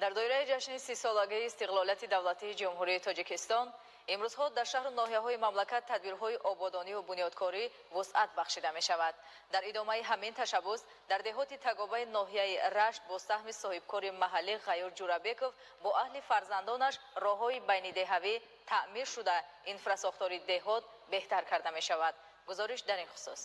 Дар доираи ҷашни 30-солагии истиқлолияти давлатии Ҷумҳурии Тоҷикистон имрӯзҳо дар шаҳру ноҳияҳои мамлакат тадбирҳои ободониву бунёдкорӣ вусъат бахшида мешавад. Дар идомаи ҳамин ташаббус дар деҳоти Тагобаи ноҳияи Рашт бо саҳми соҳибкори маҳаллӣ Ғаюр Ҷурабеков бо аҳли фарзандонаш роҳҳои байнидеҳавӣ таъмир шуда, инфрасохтори деҳот беҳтар карда мешавад. Гузориш дар ин хусус.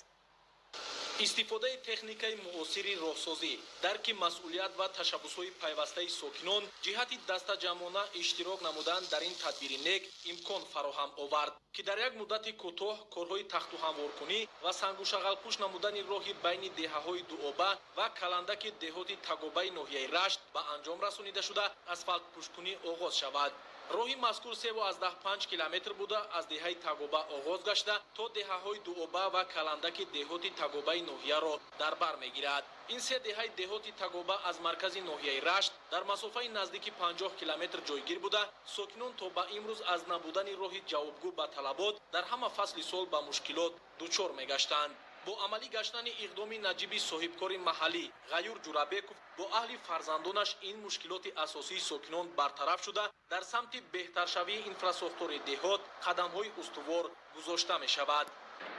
Истифодаи техникаи муосири роҳсозӣ, дарки масъулият ва ташаббусҳои пайвастаи сокинон ҷиҳати дастаҷамъона иштирок намудан дар ин тадбири нек имкон фароҳам овард, ки дар як муддати кӯтоҳ корҳои тахтуҳамворкунӣ ва сангушағалпӯш намудани роҳи байни деҳаҳои Дуоба ва Каландаки деҳоти Тагобаи ноҳияи Рашт ба анҷом расонида шуда, асфалтпӯшкунӣ оғоз шавад. Роҳи мазкур 3,5 километр буда, аз деҳаи Тагоба оғоз гашта то деҳаҳои Дуоба ва Каландаки деҳоти Тагобаи ноҳияро дар бар мегирад. Ин се деҳаи деҳоти Тагоба аз маркази ноҳияи Рашт дар масофаи наздики 50 километр ҷойгир буда, сокинон то ба имрӯз аз набудани роҳи ҷавобгӯ ба талабот дар ҳама фасли сол ба мушкилот дучор мегаштанд. Бо амалӣ гаштани иқдоми наҷиби соҳибкори маҳаллӣ Ғаюр Ҷурабеков бо аҳли фарзандонаш ин мушкилоти асосии сокинон бартараф шуда, дар самти беҳтаршавии инфрасохтори деҳот қадамҳои устувор гузошта мешавад.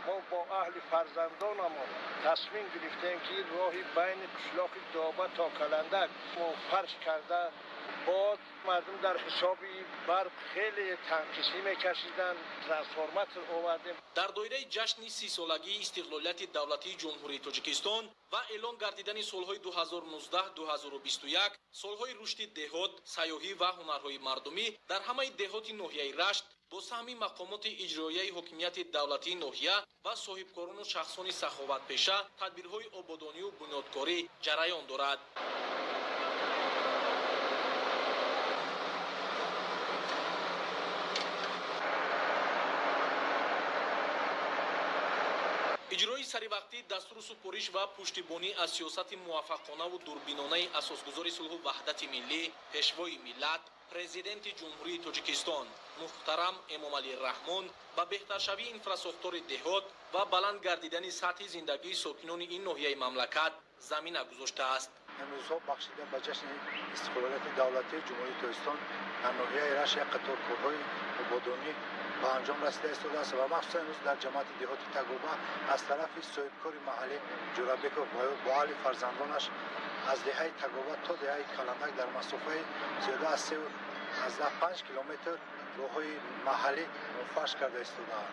Мо бо аҳли фарзандонамон тасмим гирифтем, ки роҳи байни қишлоқи Дуоба то Каландак мо фарш карда, боз мардум дар ҳисоби барқ хеле танқисӣ мекашиданд, трансформатор овардем. Дар доираи ҷашни 30-солагии истиқлолияти давлатии Ҷумҳурии Тоҷикистон ва эълон гардидани солҳои 2019-2021 солҳои рушди деҳот, сайёҳӣ ва ҳунарҳои мардумӣ дар ҳамаи деҳоти ноҳияи Рашт бо саҳми мақомоти иҷроияи ҳокимияти давлатии ноҳия ва соҳибкорону шахсони саховатпеша тадбирҳои ободониву бунёдкорӣ ҷараён дорад. Иҷрои саривақтии дастуру супориш ва пуштибонӣ аз сиёсати муваффақонаву дурбинонаи асосгузори сулҳу ваҳдати миллӣ, пешвои миллат, президенти Ҷумҳурии Тоҷикистон муҳтарам Эмомалӣ Раҳмон ба беҳтаршавии инфрасохтори деҳот ва баланд гардидани сатҳи зиндагии сокинони ин ноҳияи мамлакат замина гузоштааст. Имрӯзҳо бахшида ба ҷашни истиқлолияти давлатии Ҷумҳурии Тоҷикистон дар ноҳияи Рашт як қатор корҳои ободонӣ ба анҷом расида истодааст ва махсусан имрӯз дар ҷамоати деҳоти Тагоба аз тарафи соҳибкори маҳаллӣ Ҷурабеков бо аҳли фарзандонаш аз деҳаи Тагоба то деҳаи Каландак дар масофаи зиёда аз 3,5 километр роҳҳои маҳаллӣ фарш карда истодаанд.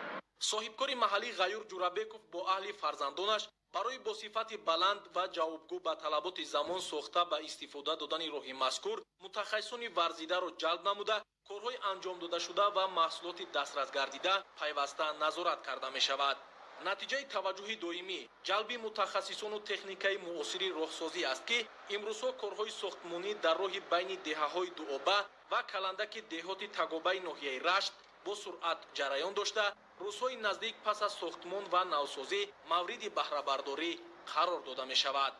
Соҳибкори маҳаллӣ Ғаюр Ҷурабеков бо аҳли фарзандонаш барои бо сифати баланд ва ҷавобгӯ ба талаботи замон сохта ба истифода додани роҳи мазкур мутахассисони варзидаро ҷалб намуда, корҳои анҷом додашуда ва маҳсулоти дастрас гардида пайваста назорат карда мешавад. Натиҷаи таваҷҷӯҳи доимӣ ҷалби мутахассисону техникаи муосири роҳсозӣ аст, ки имрӯзҳо корҳои сохтмонӣ дар роҳи байни деҳаҳои Дуоба ва Каландаки деҳоти Тагобаи ноҳияи Рашт бо суръат ҷараён дошта, рӯзҳои наздик пас аз сохтмон ва навсозӣ мавриди баҳрабардорӣ қарор дода мешавад.